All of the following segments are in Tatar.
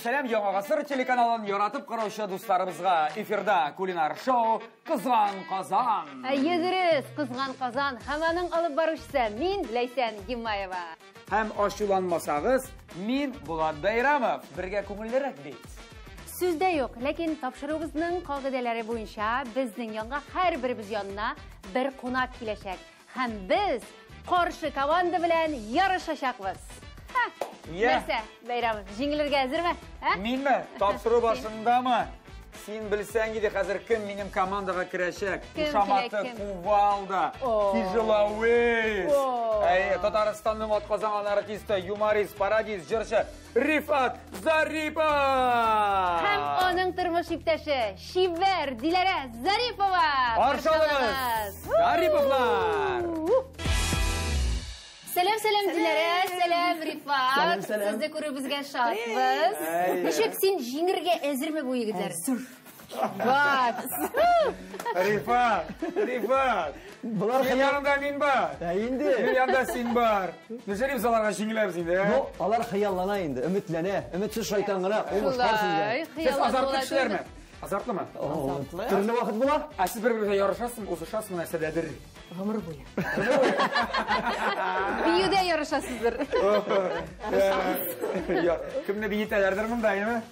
Сәлам Яңа Гасыр телеканалын яратып караучы дусларыбызга. Эфирда кулинар шоу Кызган Казан. Әйе, дөрес, Кызган Казан һәм аның алып баручысы мин, Ләйсән Гимаева. Һәм ачуланмасагыз, мин Булат Бәйрамов. Бергә күңеллерәк бит. Сүз дә юк, ләкин тапшыруыбызның кагыйдәләре буенча безнең янга һәрберебез янына бер кунак киләчәк. Һәм без каршы команда белән ярышачакбыз. Ха! Нәрсә, Бәйрамов, җиңелергә әзерме? Ә? Минме? Тапшыру башындамы? Син белсәң иде хәзер кем минем командага керәчәк. Кушаматы Кувалда, Тяжеловес. Әй, Татарстанның атказанган артисты, юморист, пародист, җырчы Рифат Зарипов! Һәм аның тормыш иптәше Чибәр Диләрә Зарипова! Каршы алыгыз! Зариповлар! Сәлам, сәлам, Диләрә, сәлам, Рифат. Сезне күрүебезгә шатбыз. Ничек син җиңергә әзерме бу егетләр? Әзер. Вот. Рифат, Рифат. Болар Син янында мин бар. Ә инде. Мин янында син бар. Неужели без аларга җиңеләбез инде? Ну, алар хыяллана инде, өметләнә. Өметсез шайтан гына уңышлар сезгә. Сез азартлы кешеләрме? Азартлымы? Азартлы. Төрле вакыт була. Ә сез бер-берегезгә ярышасызмы, узышасызмы нәрсәдәдер? Гомер буе. Биюдә ярышасыздыр. Кемне биетәләрдер монда, әйеме?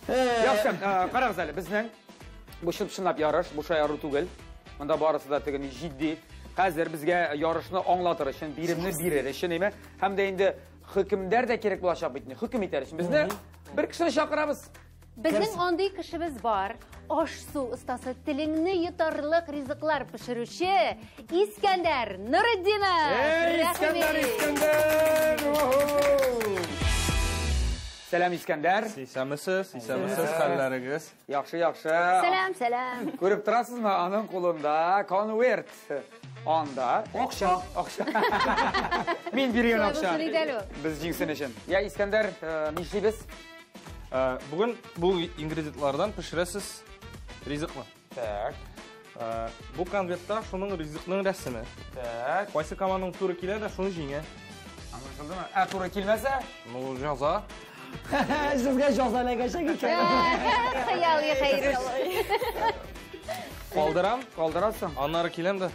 Яхшы, карагыз әле, безнең бу чын-чынлап ярыш, бу шаяру түгел. Монда барысы да теге җитди. Хәзер безгә ярышны аңлатыр өчен, биремне бирер өчен, әйеме? Һәм дә инде хөкемдәр дә кирәк булачак бит инде. Хөкем итәр өчен безне бер кешене чакырабыз. Безнең андый кешебез бар. Аш-су остасы, телеңне йотарлык ризыклар пешерүче Искәндәр Нуретдинов. Эй, Искәндәр, Искәндәр! Сәлам, Искәндәр. Исәнмесез, исәнмесез, хәлләрегез? Яхшы, яхшы. Сәлам, сәлам. Күреп торасызмы, аның кулында конверт. Анда акча, акча. Мин биргән акча. Без җиңсен өчен. Я, Искәндәр, нишлибез? Бүген бу ингредиентлардан пешерәсез ризыкны. Так. Бу конвертта шуның ризыкның рәсеме. Так. Кайсы команданың туры килә дә шуны җиңә. Аңлашылдымы? Ә туры килмәсә? Ну, җаза. Сезгә җаза эләгәчәк икән. Хыялый хәер. Калдырам. Калдырасың. Аннары киләм дә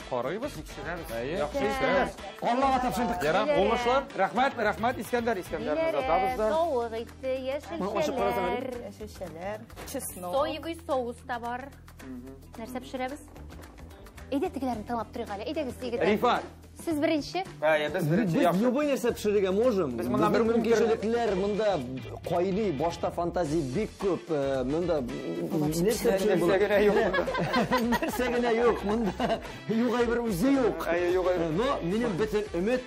карыйбыз. Тикшерәбез. Яхшы, Искәндәр. Аллага тапшырдык. Ярар, уңышлар. Рәхмәт, рәхмәт, Искәндәр. Искәндәрне озатабыз да. Тавык ите, яшелчәләр. Яшелчәләр, чеснок. Соевый соус та бар. Нәрсә пешерәбез? Әйдә тегеләрне тыңлап торыйк әле. Әйдәгез, егетләр. Рифат. Сез беренче? Әйе, без беренче. Без любой нәрсә пешерергә можем. Без монда бер мөмкинчелекләр, монда кайный, башта фантазия бик күп. Монда нәрсә пешереп була? Нәрсә генә юк. Нәрсә генә юк. Монда юк әйбер үзе юк. Әйе, юк әйбер. Но минем бөтен өмет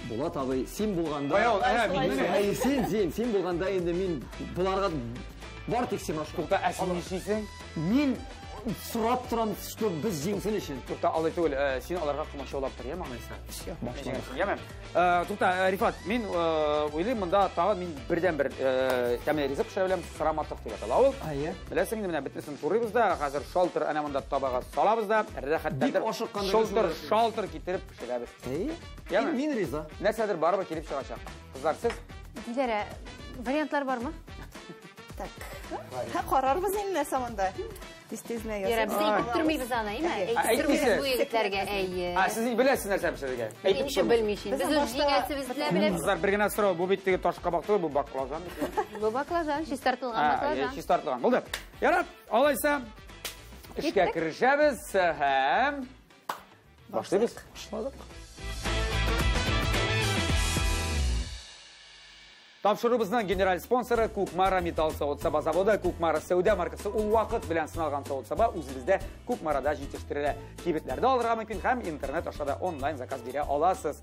Булат абый, син булганда. Кая ул? Әһә, мин генә. Әйе, син, син, син булганда инде мин буларга бар тик сиңа шул. Тукта, ә син нишлисең? Мин сорап торам, что без җиңсен өчен. Тукта, алай түгел, син аларга комачаулап тор, яме алайса? Всё, башланды. Яме. Тукта, Рифат, мин уйлыйм, монда тагын мин бердән-бер тәмле ризык пешерә беләм, сыраматык дип атала ул. Әйе. Беләсең инде, менә бөтенесен турыйбыз да, хәзер шалтыр әнә монда табага салабыз да, рәхәтләндер. Бик ашыкканда Шалтыр, шалтыр китереп пешерәбез. Әйе. Яме? Мин риза. Нәрсәдер барыбер килеп чыгачак. Кызлар, сез? Диләрә, вариантлар бармы? Так. Карарбыз инде нәрсә монда. Тиз-тиз генә Ярар, без ясап. әйтеп тормыйбыз аны, әйме? Әйтеп тормыйбыз бу егетләргә, әйе. Ә, сез беләсез нәрсә пешерергә? Әйтеп ничек белмичә. Без үз җиңәсебез белән беләбез. Кызлар, бер генә сорау, бу бит теге ташкабак түгел, бу баклажан бит. Бу баклажан, чистартылган баклажан. Чистартылган. Булды. Ярар, алайса эшкә керешәбез һәм башлыйбыз. Башладык. Тапшыруыбызның генераль спонсоры Кукмара металл савыт-саба заводы. Кукмара сәүдә маркасы ул вакыт белән сыналган савыт-саба үзебездә Кукмарада җитештерелә. Кибетләрдә алырга мөмкин һәм интернет аша да онлайн заказ бирә аласыз.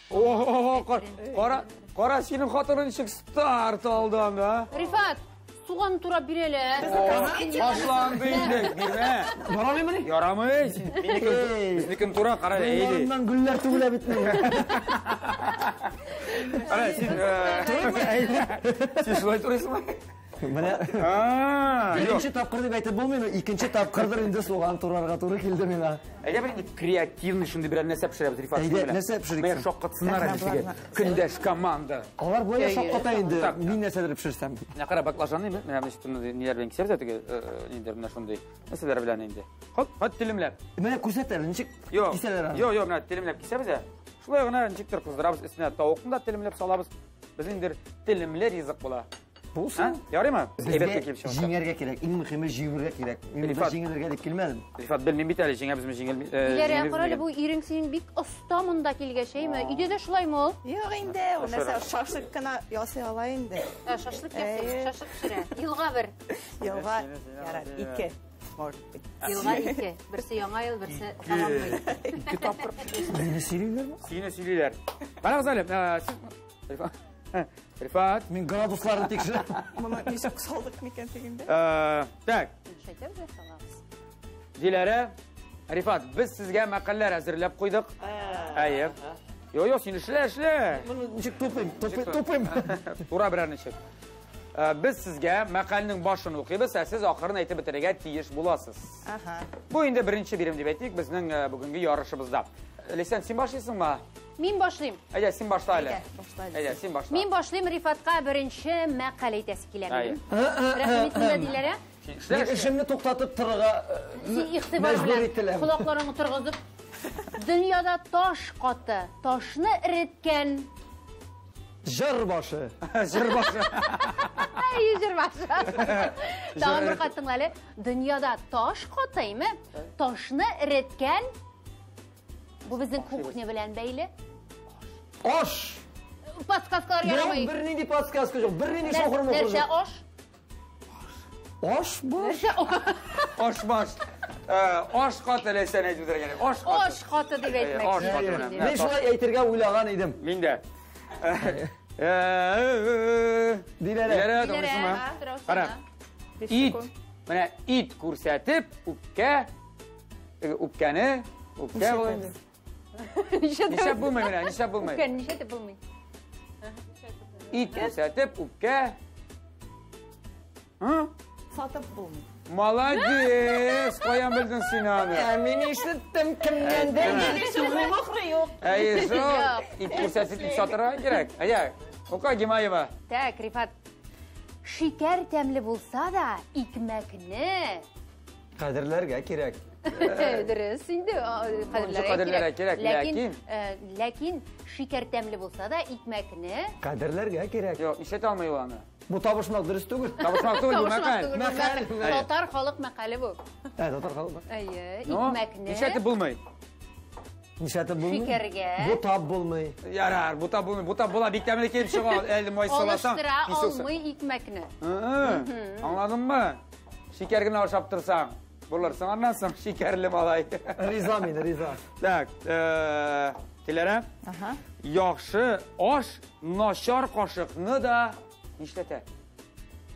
О, кара, кара, синең хатының ничек старт алды анда, а? Рифат, суган турап бир әле. Башланды инде, бирмә. Ярамыймыни? Ярамый. Безнекен тура, кара, әйде. Моннан гөлләр түгелә бит. Кара, син, син шулай турыйсыңмы? Менә икенче тапкыр дип әйтеп булмый, икенче тапкырдыр инде суган турарга туры килде миңа. Әйдә бер инде креативный шундый берәр нәрсә пешерәбез, Рифат. Әйдә, нәрсә пешерик? Менә шаккатсыннар әле теге. Көндәш команда. Алар болай шакката инде, мин нәрсәдер пешерсәм. Менә кара баклажанны менә ниләр белән кисәбез теге, нидер менә шундый нәрсәләр белән инде. Хот, хот телемләп. Менә күрсәт әле, ничек кисәләр аны? Юк, юк, менә телемләп кисәбез ә. Шулай гына ничектер кыздырабыз, өстенә тавыкны да телемләп салабыз. Безнең инде телемле ризык була. Булсын. Ярыймы? Безгә җиңәргә кирәк, иң мөһиме җиңәргә кирәк. Мин монда җиңелергә дип килмәдем. Рифат, белмим бит әле, җиңәбезме, җиңелмибезме? Диләрә, карале, бу ирең синең бик оста монда килгәч, әйме? Өйдә дә шулаймы ул? Юк инде, ул нәрсә, шашлык кына ясый ала инде. Шашлык ясый, шашлык пешерә. Елга бер. Елга, ярар, ике. Может быть. Елга ике. Берсе яңа ел, берсе Сабантуй. Ике тапкыр. Мине сөйлиләрме? Сине сөйлиләр. Карагыз әле, сез Рифат. Мин градусларны тикшерәм. Моны ничек салдык микән дигәндә? Так. Диләрә, Рифат, без сезгә мәкальләр әзерләп куйдык. Әйе. Йо, йо, син эшлә, эшлә. Моны ничек тупыйм? Тупыйм. Тура берәр ничек. Без сезгә мәкальнең башын укыйбыз, ә сез ахырын әйтеп бетерергә тиеш буласыз. Бу инде беренче бирем дип әйтик безнең бүгенге ярышыбызда. Ләйсән, син башлыйсыңмы? Мин башлыйм. Әйдә, син башла әле. Әйдә, син башла. Мин башлыйм, Рифатка беренче мәкаль әйтәсе килә минем. Рәхим итсен дә, Диләрә. Мин эшемне туктатып торырга мәҗбүр ителәм. Колакларыңны торгызып. Дөньяда таш каты, ташны эреткән. Җыр башы. Җыр башы. Әй, җыр башы. Тагын бер кат тыңла әле. Дөньяда таш каты, әйме? Ташны эреткән. Бу безнең кухня белән бәйле. Аш! Подсказкалар ярамый. Юк, бернинди подсказка юк, бернинди шохыр-мохыр юк. Нәрсә аш? Аш баш? Аш баш. Аш каты Ләйсән әйтеп бетерә кирәк. Аш каты. Аш каты дип әйтмәкче. Аш каты. Мин шулай әйтергә уйлаган идем. Мин дә. Диләрә. Диләрә, тыңлыйсыңмы? Кара. Ит. Менә ит күрсәтеп, үпкә, үпкәне, үпкә була инде. Нишләп булмый менә, нишләп булмый? Үпкәне нишләтеп булмый? Ит күрсәтеп, үпкә. Сатып булмый. Молодец! Каян белдең син аны? Ә мин ишеттем кемнәндер. Юк. Әйе, шул. Ит күрсәтеп, ит сатырга кирәк. Әйә, Ука Гимаева. Так, Рифат. Шикәр тәмле булса да, икмәкне кадерләргә кирәк. Дөрес инде, кадерләргә кирәк, ләкин ләкин шикәр тәмле булса да, икмәкне кадерләргә кирәк. Юк, ишетә алмый ул аны. Бу табышмак дөрес түгел. Табышмак түгел, бу мәкаль. Мәкаль. Татар халык мәкале бу. Ә, татар халык. Әйе, икмәкне. Нишләтеп булмый? Нишләтеп булмый? Шикәргә. Бу тап булмый. Ярар, бу тап булмый. Бу тап була, бик тәмле килеп чыга. Әле май саласаң. Алыштыра алмый икмәкне. Аңладыңмы? Шикәр генә ашап торсаң, булырсың аннан соң шикәрле малай. Риза мин, риза. Так, Диләрә. Яхшы аш начар кашыкны да нишләтә?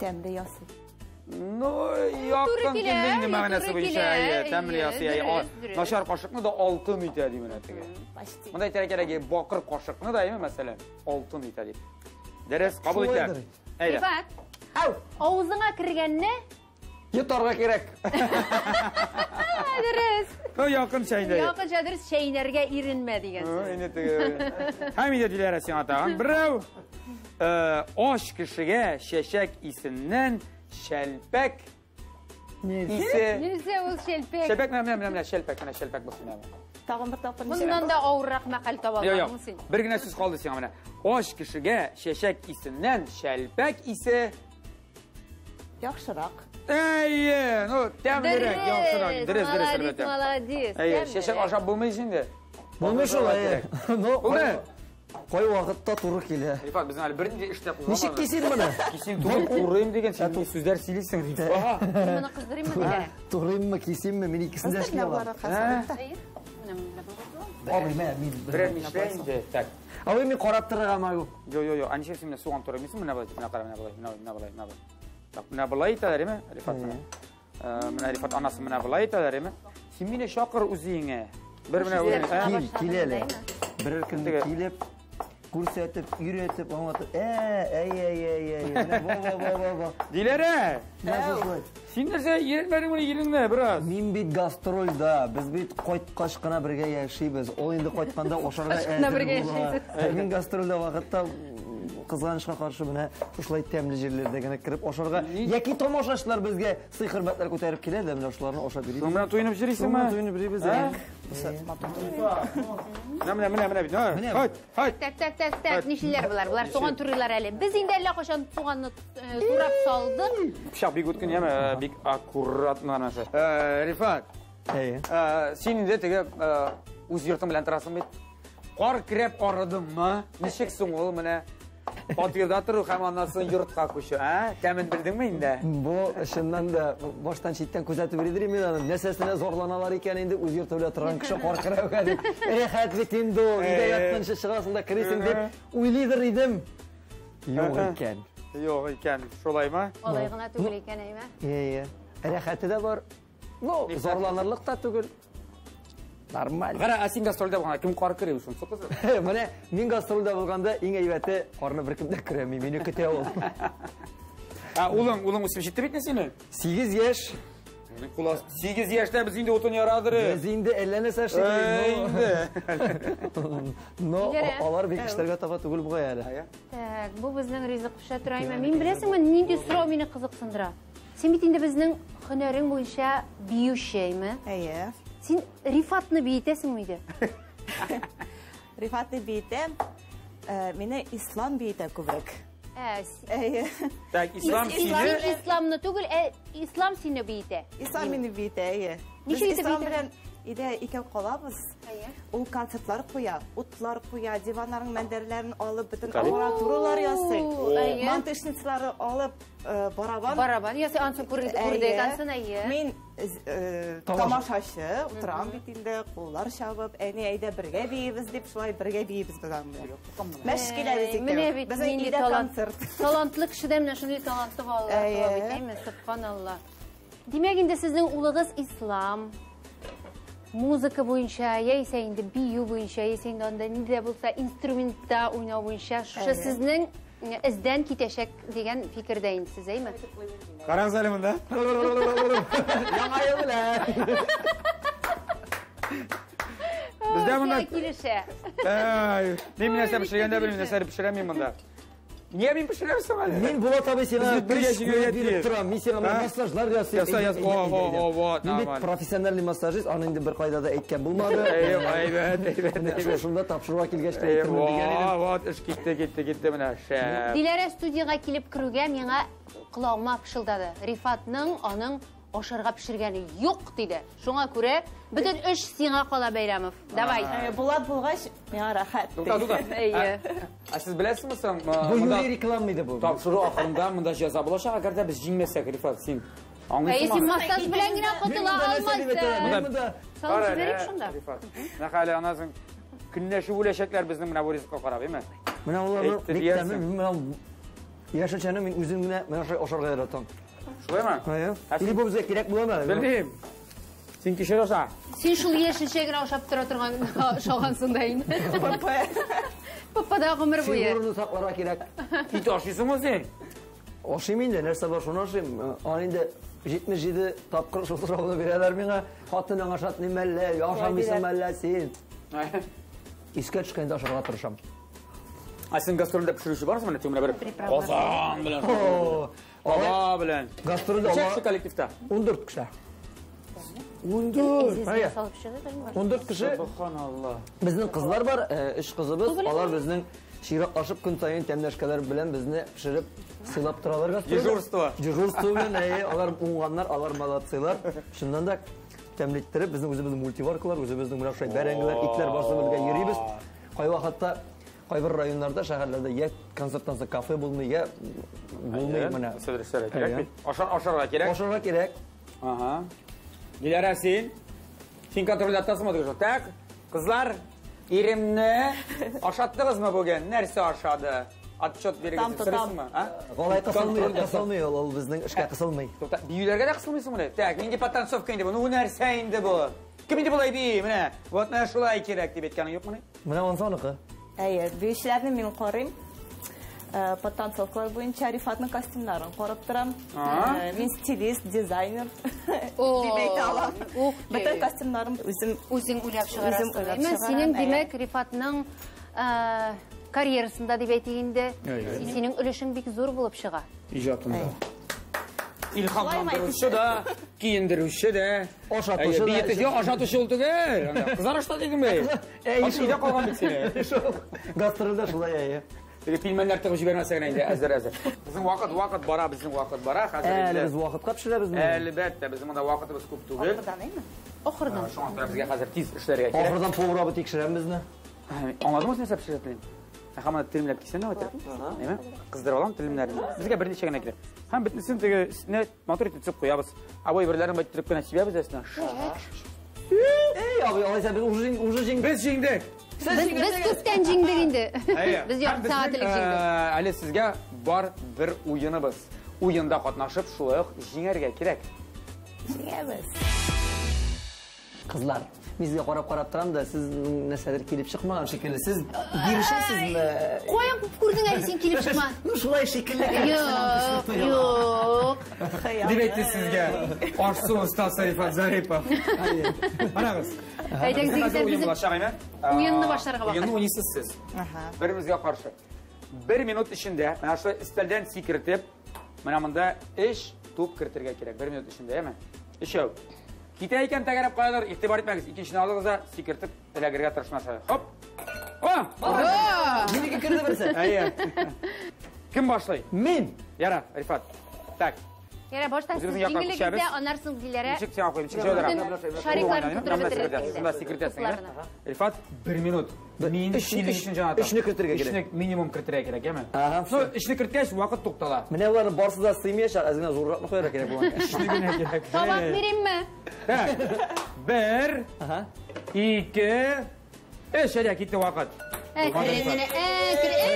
Тәмле ясый. Ну, якын килде инде мәгънәсе буенча. Әйе, тәмле ясый. Начар кашыкны да алтын итә ди менә теге. Монда әйтергә кирәк, бакыр кашыкны да, әйме, мәсәлән, алтын итә дип. Дөрес, кабул итә. Әйдә. Рифат. Ау, авызыңа кергәнне йотарга кирәк. Дөрес. Ну, якынча инде. Якынча дөрес, чәйнәргә иренмә дигән сүз. Инде теге. Һәм инде Диләрә сиңа тагын берәү. Аш кешегә чәчәк исеннән шәлпәк исе. Нәрсә ул шәлпәк? Шәлпәк менә, менә, менә, шәлпәк, менә шәлпәк булсын менә. Тагын бер тапкыр. Моннан да авыррак мәкаль таба алмадың син. Бер генә сүз калды сиңа менә. Аш кешегә чәчәк исеннән шәлпәк исе яхшырак. Әйе, ну, тәмлерәк, яхшырак. Дөрес, дөрес, әлбәттә. Молодец, Әйе, чәчәк ашап булмый инде. Булмый шул, әйе. Ну, Булды. Кай вакытта туры килә. Рифат, безнең әле бернинди эш тә кузгалмады. Ничек кисим моны? Кисим түгел, турыйм дигән, син сүзләр сөйлисең, Рифат. Мин моны кыздырыйммы дигән? Турыйммы, кисимме, мин икесен дә эшли алам. Абый, мә, мин берәр нишлә инде. Так. Абый, мин карап торырга могу. Йо, йо, йо, а ничек син менә суган турыймсың? Менә болай, менә кара, менә болай, менә болай, менә болай. Так, менә болай итәләр, әйме, Рифат? Менә Рифат анасы менә болай итәләр, әйме? Син мине чакыр үзеңә. Бер менә үзеңә. Кил, кил әле. Берәр көнне килеп. Күрсәтеп, өйрәтеп, аңлатып. Әй, әй, әй, әй. Менә во, во, во, во, во. Диләрә, Менә шушылай. син нәрсә өйрәтмәдең моны иреңне бераз? Мин бит гастрольдә, без бит кайткач кына бергә яшибез. Ул инде кайтканда ашарга кына әзер бергә була. яшисез. Ә Мин гастрольдә вакытта кызганычка каршы менә шушылай тәмле җирләрдә генә кереп ашарга яки тамашачылар безгә сый-хөрмәтләр күтәреп килә дә менә шуларны ашап йөрибез. Шуның белән туенып йөрисеңме? Шуның белән туенып йөрибез. Ә? Ә? Менә, менә, менә, менә бит. Менә. Хайт, хайт. Так, так, так, так, нишлиләр болар? Болар суган турыйлар әле. Без инде әллә кайчан суганны турап салдык. Пычак бик үткен, яме, бик аккуратно нәрсә. Рифат, Әйе. син инде теге үз йортың белән торасың бит. Кар керәп арыдыңмы? Ничек соң ул менә фатирда тору һәм аннан соң йортка күчү, ә? Тәмен белдеңме инде? Бу чыннан да баштан читтән күзәтеп йөридер мин аны. Нәрсәсенә зарланалар икән инде үз йорты белән торган кеше кар керәүгә дип. Рәхәт бит инде ул. Өйдә ятканчы чыгасың да кересең дип уйлыйдыр идем. Юк икән. Юк икән, шулаймы? Алай гына түгел икән, әйме? Әйе. Рәхәте дә бар. Ну, зарланырлык та түгел. Нормаль. Кара, ә син гастрольдә булганда кем кар керә шунысы кызык. Менә мин гастрольдә булганда иң әйбәте карны беркем дә керәми, мине көтә ул. Ә улың, улың үсеп җитте бит сине? 8 яшь. Кулас 8 яшьтә без инде утын ярадыр. Без инде әллә нәрсә эшлибез. Инде. Но Диләрә. алар бик эшләргә таба түгел бугай әле. Так, бу безнең ризык пешә тора, әйме? Мин беләсеңме, нинди сорау мине кызыксындыра? Син бит инде безнең һөнәрең буенча биюче, әйме? Әйе. Син Рифатны биетәсеңме өйдә? Рифатны биетәм. Мине Ислам биетә күбрәк. Ә, Әйе. Так, Ислам син сине Исламны түгел, ә Ислам сине биетә. Ислам мине биетә, әйе. Без Ничек итеп Ислам биетә? белән өйдә икәү калабыз. Әйе. Ул концертлар куя, утлар куя, диваннарның мендәрләрен алып, бөтен Калип. аппаратуралар ясый. О, әйе. Мантышницалары алып, барабан. Барабан ясый, ансын күрдек, Әйе. ансын, әйе. Мин тамашачы, утырам бит инде, куллар чабып, әни әйдә бергә биебез дип, шулай бергә биебез без аның белән. Мәш киләбез икәү. Менә бит Безнең нинди өйдә талант. концерт. Талантлы кешедән менә шундый талантлы балалар туа бит, Әйе. әйме? Субханалла. Димәк, инде сезнең улыгыз Ислам. Музыка буенча, яисә инде бию буенча, яисә инде анда нинди дә булса инструментта уйнау буенча шушы Әйе. сезнең эздән китәчәк дигән фикердә инде сез, әйме? Карагыз әле монда. Яңа ел белән. Бездә монда Сиңа килешә. Әй, мин нәрсә пешергәндә белмим, нәрсә пешерәм мин монда. Нигә мин пешерәм соң әле? Мин Булат абый сиңа Без бит бергә көч җиңүгә куәт биреп тиеш. торам. Мин сиңа А? массажлар ясыйм. Яса, яс- Әйдә, о, әйдә, о, әйдә. о, вот, Мин бит нормально. профессиональный массажист, аны инде бер кайда да әйткән булмады. Әй, әйбәт, әйбәт, Менә әйбәт. Шушында тапшыруга килгәч тә Әй, әйтермен дигән идем. во, вот, эш китте, китте, китте менә. Шәп. Диләрә студияга килеп керүгә миңа колагыма пышылдады. Рифатның аның ашарга пешергәне юк диде. Шуңа күрә бөтен эш сиңа кала, Бәйрәмов. Давай. Булат булгач, миңа рәхәт. Тукта, тукта. Әйе. Ә сез беләсезме соң, Бу монда юри реклама иде бу. тапшыру ахырында монда җәза булачак, әгәр дә без җиңмәсәк, Рифат, син Әйе, аңлыйсыңмы? син массаж белән генә котыла Мин монда нәрсә дип әйтәм? алмассың. Мин монда Салып җибәрик шунда. Рифат. Менә хәле аннан көнләшеп үләчәкләр безнең менә бу ризыкка карап, әйме? Менә аларны Әйтте бик диярсең. тәмле. Мин менә яшелчәне мин үзем генә менә шулай ашарга яратам. Шулаймы? Әйе. Ә син- Или бу безгә кирәк буламы? Белмим. Син кишер аша. Син шул яшелчә генә ашап тора торган ашагансың да инде. Папада гомер буе. Фигураны сакларга кирәк. Ит ашыйсыңмы син? Ашыйм инде, нәрсә бар шуны ашыйм. Аны инде 77 тапкыр шул сорауны бирәләр миңа. Хатының ашатмыйм әллә, ашамыйсың әллә син? Искә төшкәндә ашарга тырышам. Ә син гастрольдә пешерүче барсыңмы? Менә менә бер Приправа. казан белән. О, Таба белән. Гастрольдә Ничә алар кеше коллективта? 14 кеше. 14. Әйе. Салып чыгыйк әле. 14 кеше. Субханалла. Безнең кызлар бар, өч кызыбыз. Алар безнең чиратлашып көн саен тәмләшкәләр белән безне пешереп сыйлап торалар гастрольдә. Дежурство. Дежурство белән, әйе, алар уңганнар, алар молодцылар. Чыннан да тәмле иттереп, безнең үзебезнең мультиваркалар, үзебезнең менә шулай бәрәңгеләр, итләр барсы бергә йөрибез. Кайвакытта кайбер районнарда, шәһәрләрдә я концерттан соң кафе булмый, я булмый менә. Сөйләшергә кирәк Әйе. бит. Ашарга кирәк. Ашарга кирәк. Ага. Диләрә, син? Син контрольдә тотасыңмы дигән. Так, кызлар, иремне ашаттыгызмы бүген? Нәрсә ашады? Отчет бирегез Тотам, дип тотам. сорыйсыңмы? А? Алай кысылмый, Контрольдә кысылмый ул, ул безнең эшкә кысылмый. Тукта, биюләргә дә кысылмыйсыңмы әле? Так, нинди потанцовка инде бу? Ну, нәрсә инде бу? Кем инде болай бии? Менә, вот менә шулай кирәк дип әйткәнең юкмыни? Менә ансы аныкы. Әйе, биючеләрне мин карыйм. Подтанцовкалар буенча Рифатның костюмнарын карап торам. Мин стилист, дизайнер дип әйтә алам. Бөтен костюмнарым үзем үзең уйлап чыгарасың. Синең, димәк, Рифатның карьерасында дип әйтик инде, синең өлешең бик зур булып чыга. Иҗатында. Илһамландыручы да, киендерүче дә, ашатучы да. Юк, ашатучы ул түгел. Кызарышта дидем бит. Өйдә калган бит сине. Гастрольдә шулай, әйе. Теге пилмәннәр тыгып җибәрмәсә генә инде, әзер, әзер. Безнең вакыт, вакыт бара, безнең вакыт бара. Хәзер инде. Әле без вакытка пешерәбез. Әлбәттә, безнең монда вакытыбыз күп түгел. Ахырдан, әйме? Ахырдан. Шуңа күрә безгә хәзер тиз эшләргә кирәк. Ахырдан повар абый тикшерәме безне? Аңладыңмы син нәрсә пешерә телим? Һәм аны телемләп кисәм дә үтә. Әйме? Кыздырып алам телемнәрне. Безгә берничә генә кирәк. Һәм бөтенесен теге өстенә матур итеп төшеп куябыз. Абый берләрен бөттереп кенә сибәбез өстенә. Эй, абый, алайса без уже җиңдек. Без җиңдек. Без күптән җиңдек инде. Без ярты сәгать элек җиңдек. Әле сезгә бар бер уеныбыз. Уенда катнашып, шулай ук җиңәргә кирәк. Җиңәбез. Кызлар, мин сезгә карап-карап торам да, сез нәрсәдер килеп чыкмаган шикелле. Сез бирешәсезме? Каян күрдең әле син килеп чыкма? Ну, шулай шикелле. Юк, юк. Дип әйтте сезгә аш-су остасы Рифат Зарипов. Карагыз. Әйдәгез, егетләр, безнең уенны башларга вакыт. Уенны уйныйсыз сез. Беребезгә каршы. Бер минут эчендә менә шулай өстәлдән сикертеп, менә монда 3 туп кертергә кирәк. Бер минут эчендә, әйме? Өчәү. Китә икән тәгәрәп каядыр, игътибар итмәгез. Икенчене алыгыз да сикертеп эләгергә тырышмаса. Хоп! О! Минеке керде берсе. Әйе. Кем башлый? Мин. Яра, Рифат. Так. Яра, башта сез җиңелегез дә, аннан соң Диләрә. Ничек сиңа куйым? Ничек җайлырак? Шарикларны тутырып бетерергә. Шунда сикертәсең, ә? Рифат, бер минут. Мин синең өчен җанатам. Өчне кертергә кирәк. Өчне минимум кертергә кирәк, әйме? Ну, өчне керткәч, вакыт туктала. Менә боларның барысы да сыймаячак, әз генә зурракны куярга кирәк булган. Өчне генә кирәк. Табак биримме? Так. 1, 2, 3, әйдә, китте вакыт. Әкрен генә, әкрен.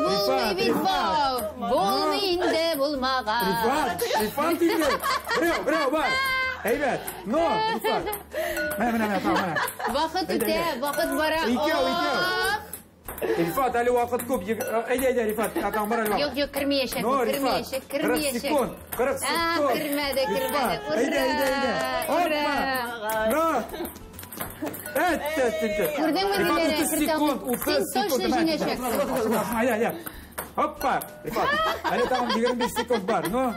Булмый бит бау. Булмый инде булмаган. Рифат, Рифат инде. Берәү, берәү бар. Әйбәт. Но, Рифат. Менә, менә, менә, тагы, менә. Вакыт үтә, вакыт бара. Икәү, икәү. Рифат, әле вакыт күп. Әйдә, әйдә, Рифат, атаң бар әле вакыт. Юк, юк, кермәячәк, кермәячәк, кермәячәк. 40 секунд, 40 секунд. Кермәде, кермәде. Әйдә, әйдә, әйдә. Ура! Опа! Әт, әт, әт. Күрдеңме, Диләрә? 30 секунд, 30 Син секунд. точно җиңәчәксең. Әйдә, әйдә. Опа! Рифат, әле тагын 25 секунд бар. Ну,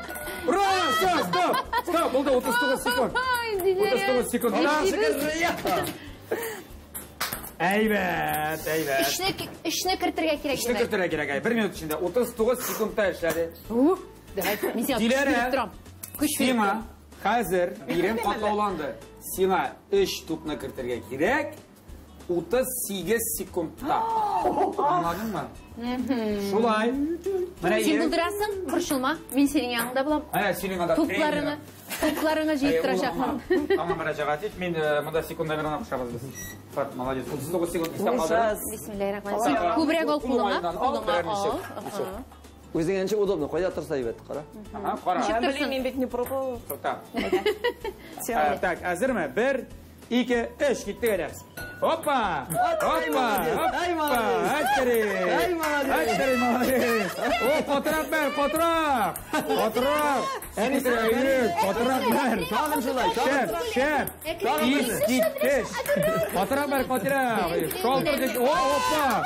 ура! Все, стоп! Стоп, булды 39 секунд. 39 секунд. Әйбәт, әйбәт. Өчне кертергә кирәк. Өчне кертергә кирәк. 1 минут эчендә 39 секундта эшләде. Давай, мин сиңа көч биреп торам. Көч биреп Сиңа торам. хәзер бирем катлауланды. Сиңа 3 тупны кертергә кирәк. 38 секундта. Аңладыңмы? Шулай. Менә Син булдырасың, борчылма. Мин синең яныңда булам. Әнә синең анда Тупларыңы, тупларыңы җыеп торачакмын. Аңа мөрәҗәгать ит. Мин монда секундомерына кушабыз без. Фат, молодец. 39 секунд истә калдыр. Бисмиллаһир-рахманир-рахим. Күбрәк ал кулыңа, кулыңа ал. Үзеңә ничек удобно, кайда торса әйбәт, кара. Ага, кара. Ничек торсын? Мин бит не пробовала. Тукта. Так, әзерме? 1, 2, 3, киттек әле. Опа! Опа! Ай, молодец! Ай, молодец! Ай, молодец! О, катырак бер, катырак! Катырак! Әнисе, катырак бер! Тагын шулай, Шәп, шәп! Искиткеч! Катырак бер, катырак! Шалтыр дип, о, опа!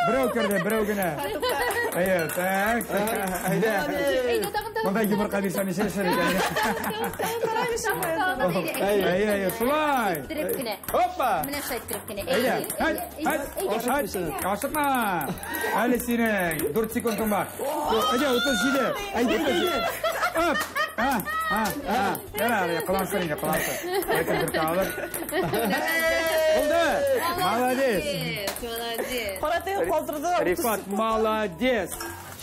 Берәү керде, берәү генә. Әйе, так, әйдә. Әйдә, тагын, тагын. Монда йомырка бирсәм ничә эшләр икән? Әйе, әйе, шулай. Иттереп кенә. Опа! Менә шулай иттереп кенә. Әйдә, һәт, һәт, һәт, ашыкма. Әле синең 4 секундың бар. Әйдә, 37. Әйдә, 37. Оп! А, а, а. Ярар, кылансың инде, кылансың. Ләкин кертә алыр. Булды! Молодец! Молодец. Каратый калдырды. Рифат, молодец!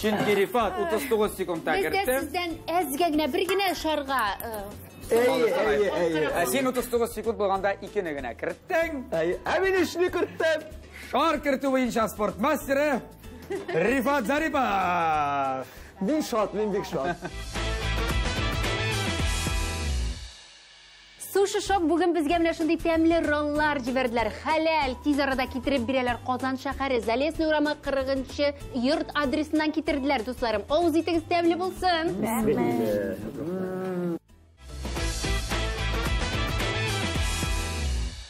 Чөнки Рифат 39 секундта Бездә кертте. сездән әзгә генә бер генә шарга Әйе, әйе, әйе. Ә син 39 секунд булганда икене генә керттең. Әйе, ә мин өчне керттем. Шар кертү буенча спорт мастеры Рифат Зарипов. Мин шат, мин бик шат. Суши шоп бүген безгә менә шундый тәмле роллар җибәрделәр. Хәләл, тиз арада китереп бирәләр. Казан шәһәре, Залесный урамы 40-нчы йорт адресыннан китерделәр, дусларым. Авыз итегез тәмле булсын.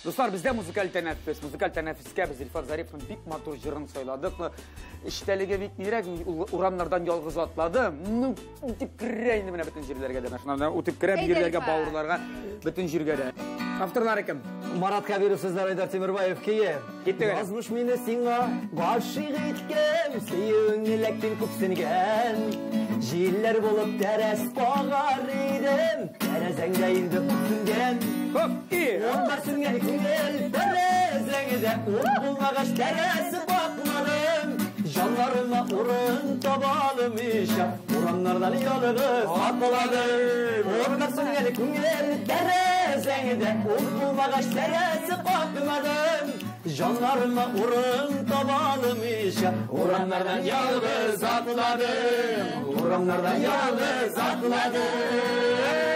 Дуслар, бездә музыкаль тәнәфес. Музыкаль тәнәфескә без Рифат Зариповның бик матур җырын сайладык. Эчтәлеге бик нирәк, урамнардан ялгыз атлады. Ну, үтеп керә инде менә бөтен җирләргә дә. Шуннан үтеп керә җирләргә, бавырларга, бөтен җиргә дә. Авторлары кем? Марат Кабиров, сүзләр Айдар Тимербаев көе. Киттек. Язмыш мине сиңа гашыйк иткән, сөюеңне ләкин күпсенгән. Җилләр булып тәрәз кагар идем, тәрәзәңдә инде ут сүнгән. Хоп, и! Утлар сүнгән күңел тәрәзәңдә, ут булмагач тәрәз бакмадым. Җаннарыма урын таба алмыйча, урамнардан ялгыз атладым. Утлар сүнгән күңел тәрәзәңдә, ут булмагач тәрәз какмадым. Җаннарыма урын таба алмыйча, урамнардан ялгыз атладым. Урамнардан ялгыз атладым.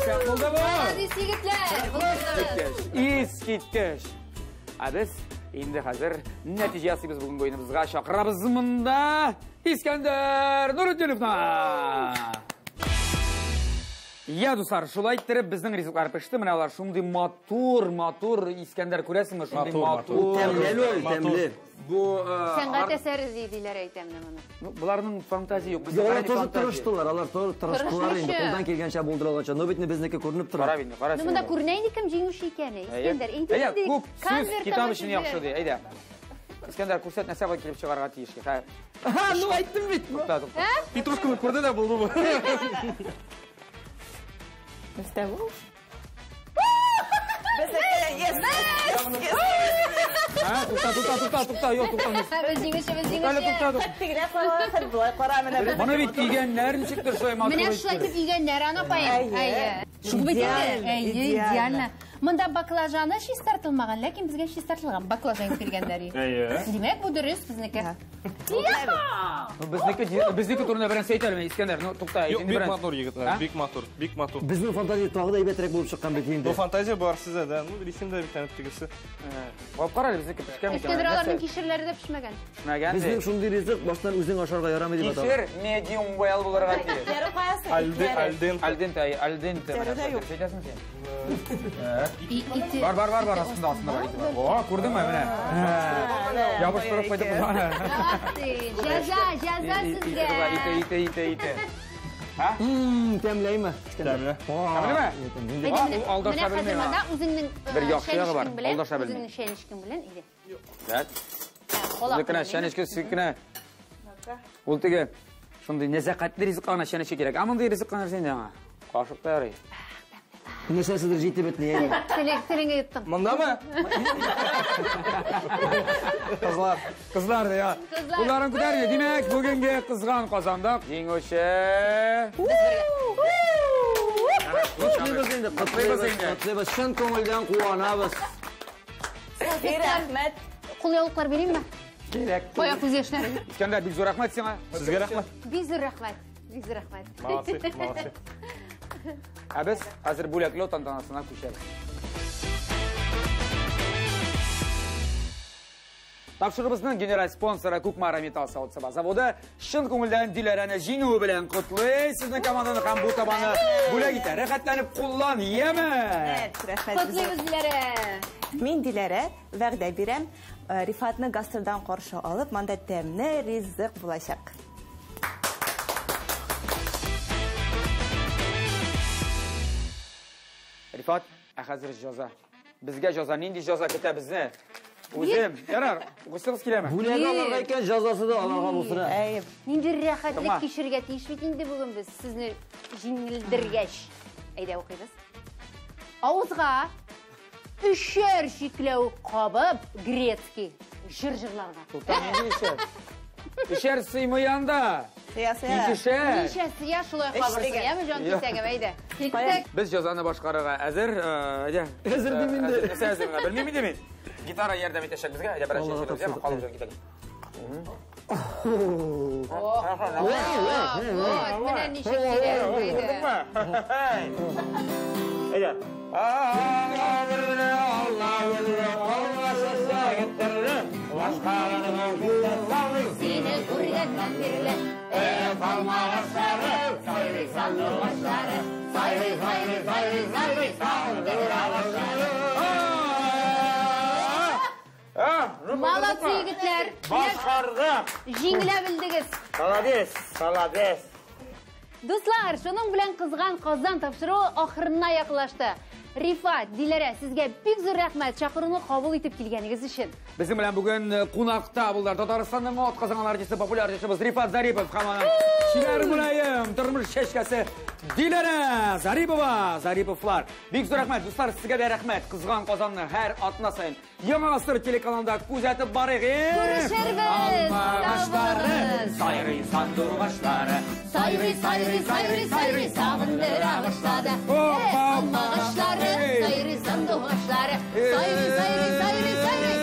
Шәп булды бу! Молодец, егетләр! Булдыгыз! Искиткеч! Ә без инде хәзер нәтиҗә ясыйбыз бүгенге уеныбызга. Чакырабыз монда Искәндәр Нуретдиновны! Я, дуслар, шулай иттереп безнең ризыклар пеште. Менә алар шундый матур, матур. Искәндәр, күрәсеңме? Шундый Матур, матур. Тәмле ул, тәмле. Бу, Сәнгать әсәре диләр әйтәм менә моны. Ну, буларның фантазия юк. Безнең Алар фантазия. тоже тырыштылар, алар тоже тырыштылар инде. Тырышмыйча. Кулдан килгәнчә булдыра алганча. Но бит безнеке күренеп тора. Кара инде, кара Ну, син. монда күренә инде кем җиңүче икәне. Искәндәр, инде Әйе, инде күп сүз конверт китап табып өчен яхшы ди. Әйдә. Искәндәр, күрсәт, нәрсә белән килеп чыгарга тиеш. Хә. Ха, ну әйттем бит. Тукта, тукта. Петрушканы күрде дә булды бу. Нәрсә бу? Безнеке, yes, yes, yes. Ха, тукта, тукта, тукта, тукта, юк, тукта. Без җиңүче, без Әле җиңүче. тукта, тукта. Тегерәк кара, хәл болай кара менә. Моны бит өйгәннәр ничектер шулай матур. Менә шулай итеп өйгәннәр, ана апаем. Әйе. Әйе. Шул бит инде. Идеально, Әйе, идеально. идеально. Монда баклажаны чистартылмаган, ләкин безгә чистартылган баклажан килгәннәр. Әйе. Димәк, бу дөрес безнеке. Ну, безнеке турында беренче әйтә алмыйм, Искәндәр. Ну, тукта, Юк, инде бик беренче. матур егетләр, А? бик матур, бик матур. Безнең фантазия тагы да әйбәтрәк булып чыккан бит инде. Бу фантазия бар сездә дә. Ну, рисем дә бит әнеп тегесе. Алып кара әле, безнеке пешкән микән? Искәндәр, аларның кишерләре дә пешмәгән. Пешмәгән. Безнең шундый ризык баштан үзең ашарга ярамый дип атала. Кишер medium well булырга тиеш. Итләре каясы? Аль денте. Аль денте, әй, аль денте. Итләре дә юк. Әйтәсең син? Бар, бар, бар, бар, астында, астында бар, ите бар. О, күрдеңме менә? Ябыштырып куйдык. Ах ты, җәза, җәза сезгә. Ите, ите, ите, ите. Тәмләйме? Тәмле. Тәмлеме? Әйдә, А, менә, ул алдаша менә хәзер белми, монда үзеңнең, Бер яхшы ягы бар, чәнечкең белән, алдаша белми. Үзеңнең чәнечкең белән, әйдә. Так. Колак Үзенекенә белән, чәнечке сикенә. Ул теге шундый нәзакәтле ризыкка гына чәнечке кирәк. Ә мондый ризыкка нәрсә инде аңа? Кашык та ярый. Нәрсәседер җитеп бетми, әйе. Телеңе йоттың. Мондамы? Кызлар. Кызлар да, я. Кызлар. Кулларын күтәрми. Димәк, бүгенге кызган Казанда җиңүче. Котлыйбыз инде, котлыйбыз инде. Котлыйбыз. Чын күңелдән куанабыз. Рәхмәт. Кулъяулыклар бирәмме? Кирәк. Кая күз яшьләре? Искәндәр, бик зур рәхмәт сиңа. Сезгә рәхмәт. Бик зур рәхмәт. Бик зур рәхмәт. Молодцы, молодцы. Ә без хәзер бүләкләү тантанасына күчәбез. Тапшырубызның генераль спонсоры Кукмара Металл савыт-саба заводы чын күңелдән Диләрәне җиңүе белән котлый. Сезнең команданы һәм бу табаны бүләк итә. Рәхәтләнеп куллан, яме! Рәхмәт. Котлыйбыз, Диләрә. Мин Диләрә вәгъдә бирәм, Рифатны гастрольдән каршы алып, монда тәмле ризык булачак. Рифат, ә хәзер җәза. Безгә җәза, нинди җәза көтә безне? Үзем, ярар, укысыгыз киләме? Бүләк алырга икән, җәзасы да алырга булсын. Әй, Нинди рәхәтлек Тыңла. кичерергә тиеш бит инде бүген без сезне җиңелдергәч. Әйдә укыйбыз. Авызга өчәр чикләү кабып, грецкий җыр җырларга. Тукта, нинди өчәр? Өчәр сыймый анда. сыя, сыя. Икешәр. Ничә сыя шулай кабырсың, Өч яме җан Юк. кисәгем, әйдә. Киттек. Без җәзаны башкарырга әзер. Әйдә. Әзер дим инде. Әзер, нәрсә әзер менә? Белмим инде мин. Гитара ярдәм итәчәк безгә. Әйдә, бераз Аллага чәчәбез, яме? тапшырдык. Калып җан китәлек. Вот, Менә ничек кирәк иде. Әйдә. Сине күргәннән бирле алмагачлары, сайрый сандугачлары, сайрый, сайрый, сайрый, сайрый сандугачлары. Молодцы, егетләр. Башкардык. Җиңелә белдегез. Молодец, молодец. Дуслар, шуның белән Кызган Казан тапшыруы ахырына якынлашты. Рифат, Диләрә, сезгә бик зур рәхмәт чакыруны кабул итеп килгәнегез өчен. Безнең белән бүген кунакта булдылар Татарстанның атказанган артисты, популяр җырчыбыз Рифат Зарипов һәм аның чибәр мөлаем тормыш чәчкәсе Диләрә Зарипова, Зариповлар. Бик зур рәхмәт, дуслар, сезгә дә рәхмәт. Кызган Казанны һәр атна саен Яңа гасыр телеканалында күзәтеп барыйк. Күрешербез. Алмагачлары, сайрый сандугачлары. Сайрый, сайрый, сайрый, сайрый сагындыра башлады. Опа, Алмагачлары, эй. сайрый сандугачлары. Сайрый, сайрый, сайрый, сайрый.